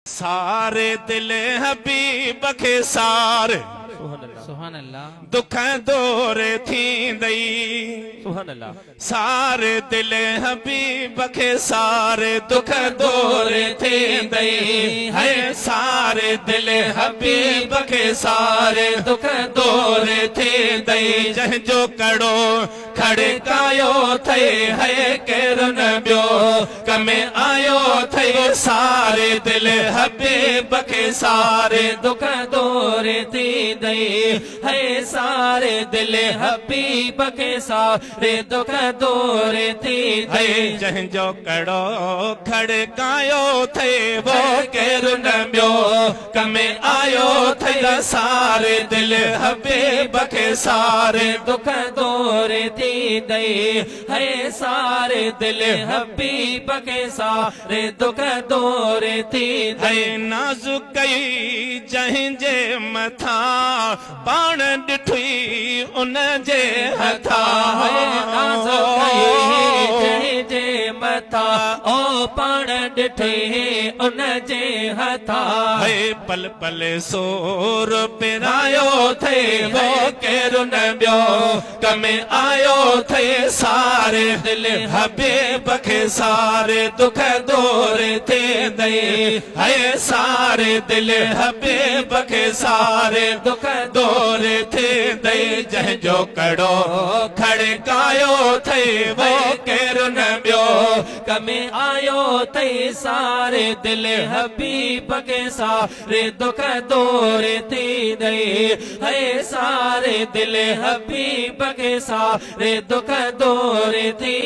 ساري دل حبيب کي سار. سبحان الله. دک دور ٿيندئي. سبحان الله. ساري دل حبيب کي سار دک دور ٿيندئي. هي ساري دل حبيب کي سار دک دور ٿيندئي. جنهن جو ڪڙو کڙڪايو ٿئي هي ڪير نه ٻيو ڪم آيو ٿئي ساري دل حبيب کي ساري دک دور ٿيندئي هي ساري دل حبيب کي ساري دک دور ٿيندئي. هي جنهن جو ڪڙو کڙڪايو ٿئي وو ڪير نه ٻيو ڪم آيو ٿئي ساري دل حبيب کي ساري دک دور ٿيندئي هي ساري دل حبيب کي ساري دک دور ٿيندئي. هي ناز ڪئي جنهن جي مٿان پاڻ ڏٺئي ان جي هٿان. هي ناز ڪئي جنهن جي مٿان او پاڻ ڏٺئي ان جي هٿان. هي پل پل سور پرايو ٿئي وو ڪير نه ٻيو ڪم آيو ٿئي ساري دل حبيب کي ساري دک دور ٿيندئي هي ساري دل حبيب کي ساري دک دور ٿيندئي جنهن جو ڪڙو کڙڪايو ٿئي وو ڪير نه ٻيو ڪم آيو ٿئي ساري دل حبيب کي ساري دک دور ٿيندئي هي ساري دل حبيب کي ساري دک دور ٿي.